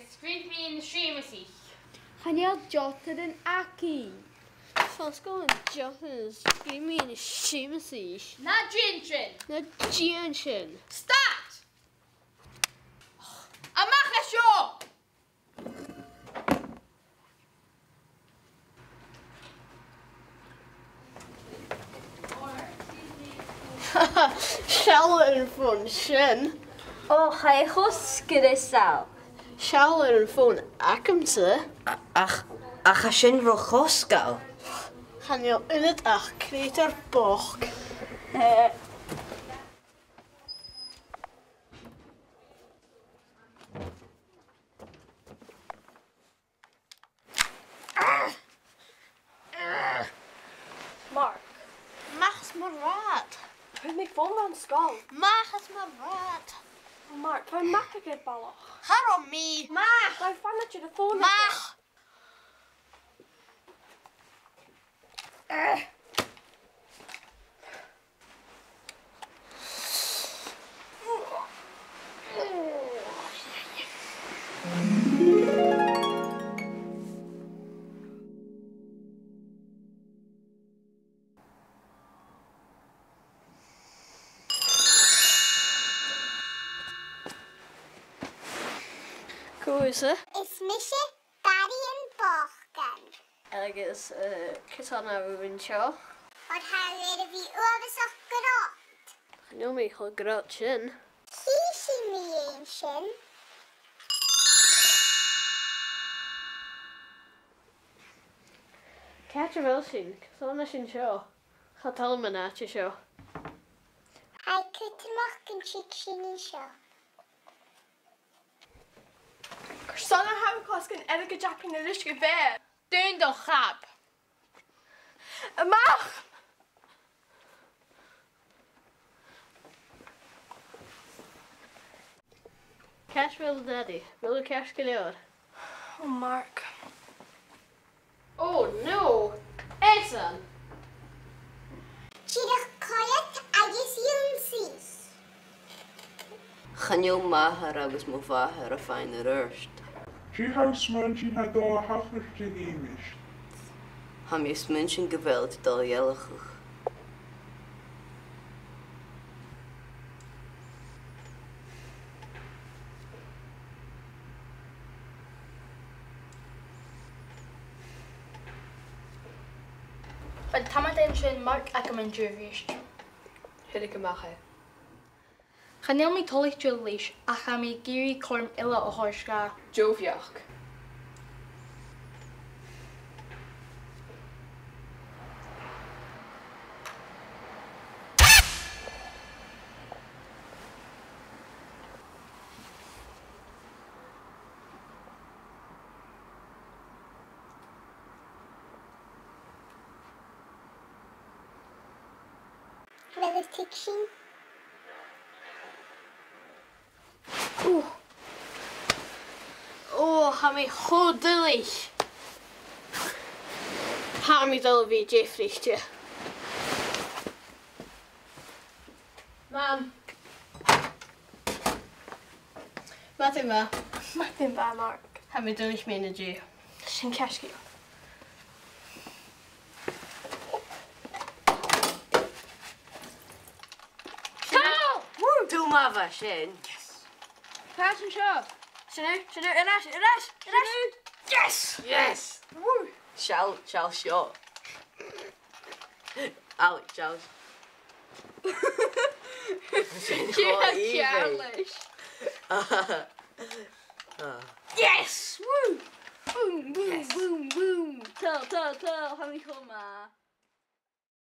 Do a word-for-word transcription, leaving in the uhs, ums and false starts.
Sgrìobh mi an Seumasaich. Chan eil deotaran againn. Fosgail an deotaran, sgrìobh mi an Seumasaich. Na dèan sin! Na dèan sin! Stad! A-mach à seo! Seall air an fòn sin. Ò, tha e cho sgriosail. Seall air an fòn agamsa. A-, ach, ach tha sin ro chosgail. Chan eil annad ach creutair bochd. Eh. Mark. A-mach às mo rathad. Feumaidh mi fòn dhan sgoil. A-mach às mo rathad. Mark, feumaidh mi mac aig a' bhalach. Cha robh mi. Mach! Feumaidh mi fòn. Mach! Cò thusa? Is mise Dadaidh am Bochdain. Agus, eh, carson a tha thu an seo? Oir tha e air a bhith uabhasach grod. Chan eil mi cho grod sin. Chì sinn mu dheidhinn sin. Càit a bheil sinn? Carson a tha sinn seo? Cha toil leam an àite seo. Tha e cudromach gun tig sinn an seo. Carson a tha thu a' cosg an airgead a th' againn air an uisge-beatha? Dùin do chab. A-mach! Càit a bheil Dadaidh? A bheil thu ceart gu leòr? Ò, Mark. Oh no! Esan! Dìreach coimhead agus ionnsaigh. Chan eil m' athair agus mo mhàthair a' faighinn air adhart. Dè tha thu a' smaointinn a tha dol a thachairt, a Sheumais? Tha mi a' smaointinn gu bheil iad a' dol a dh'fheallachadh. Bha an t-àm a' dèanamh sin, Mark, agam an-diugh a-rithist. Thèid a-mach e. Chan eil mi toilichte leis, ach tha mi ag iarraidh cothrom eile a thoirt dha. Deagh bheachd. Bheil thu a' tuigsinn? Ò. Ò, tha mi cho duilich. Tha mi dol a bhith diofraichte. Mam. Madainn mhath. Madainn mhath, Mark. Tha mi duilich mu dheidhinn an-diugh. Sin ceart gu leòr. Tadhal! Woo! Tha thu math, a Sheumais. Yes. Càit an seo? Sin e, sin e, air ais, air ais, air ais. Yes! Yes! Woo! Seall, seall seo. Alec, seall. Sin cho èibhinn. Yes! Woo! Boom, boom, boom, boom. Tadhal, tadhal, tadhal, tha mi cho math.